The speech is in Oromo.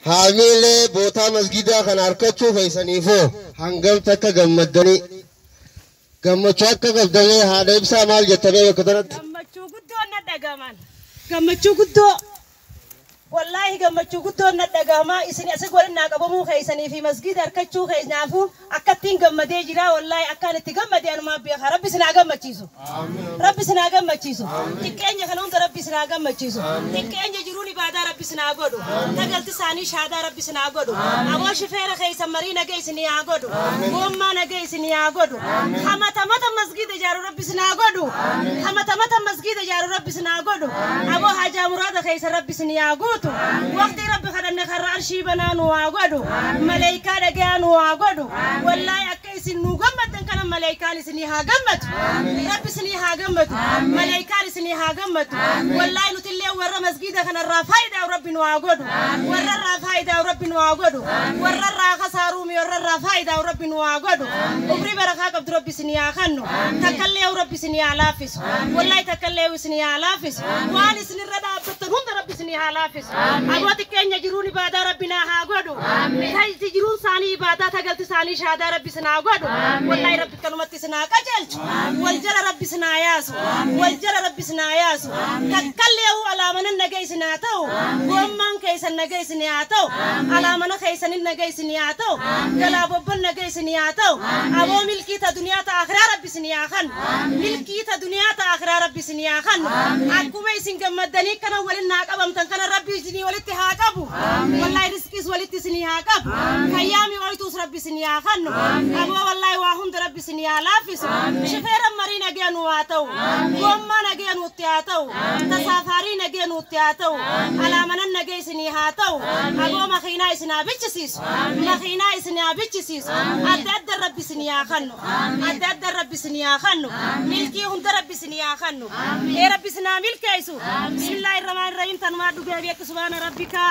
Haamilee bootaa masgidaa kana harkachuu feesaniifoo hangam takka gammaddanii gammachuu akka qabdamee haadha ibsaa maal jettamee bakka tanatti? Gammachuu guddoo na dhagaman. Gammachuu guddoo. Wallaahi gammachuu guddoo na dhagama. Isin asii godhan naa qabamuu keessanii fi masgida harkachuu keessanaafuu akkattiin gammadee jira. Wallaahi akkaan itti gammadee anumaa beeka. Rabbi isin haa gammachiisu. Rabbi isin haa gammachiisu. Xiqqeenya kana hunda Rabbi isin haa gammachiisu. Xiqqeenya jiruun ibaadaa Rabbi isin haa godhu. Tagalti isaanii shaadaa Rabbi isin haa godhu. Aboo shifeera keessan marii naga isin haa godhu. Gommaa naga isin haa godhu. Hamata mata masgida ijaaru Rabbi isin haa godhu. Hamata mata masgida ijaaru Rabbi isin haa godhu. Aboo hajaa muraada keessan Rabbi isin haa guutu. Waqtii Rabbi kadhanne karra arshii banaa nu haa godhu. Maleeyikaa dhagayaa nu haa godhu. Wallaahi akka isin nu gammaddan kana maleeyikaan isinii haa gammadu. Rabbi isinii haa gammadu. Maleeyikaan isinii haa gammadu. Wallaahi nuti illee warra masgiida kanarraa faayidaa Rabbi nu haa godhu. Warra irraa faayidaa Rabbi nu haa godhu. Warra irraa kasaaruumi warra irraa faayidaa Rabbi nu haa godhu. Umrii barakaa qabdu Rabbi isinii haa kennu. Takkallee Rabbi isinii haa laaffisu. Wallaahi takkallee isinii haa laaffisu. Waan isinirra dhaabbattan hunda Rabbi isinii haa laaffisu. Abooti keenya jiruun ibaadaa Rabbi naa haa godhu. Tayti jiruun isaanii ibaadaa tagalti isaanii shaadaa Rabbi isin haa godhu. Wallaahi Rabbi kanumatti isin haa qajeelchu. Wal jala Rabbi isin haa yaasu. Wal jala Rabbi isin haa yaasu. Takkallee alaamanan naga isin haa ta'u. Gommaan keessan naga isin haa ta'u. Alaamana keessanin naga isin haa ta'u. Galaa bobban naga isin haa ta'u. Aboo milkii ta duniyaa ta akhiraa Rabbi isin haa kennu. Milkii ta duniyaa ta akhiraa Rabbi isin haa kennu. Akkuma isin gammaddanii kana waliin naa qabamtan kana Rabbi isinii walitti haa qabu. Wallaahi riskiis walitti isinii haa qabu. Fayyaami oytuus Rabbi isinii haa kennu. Aboo wallaahi waa hunda Rabbi isinii haa laaffisu. Shifeeran marii nagee nu haa ta'u. Gommaa nagee nutti haa ta'u. Tasaafarii nagee nutti haa ta'u. Alaamanan nagee isinii haa ta'u. Aboo makiinaa isin haa bichisiisu. Makiinaa isin haa bichisiisu. Adda adda Rabbi isinii haa kennu. Adda adda Rabbi isinii haa kennu. Milkii hunda Rabbi isinii haa kennu. Ee Rabbi isin haa milkeessu. Bismillaahi rahmaani rahiim tanumaa dhugee beeku subhaana rabbika.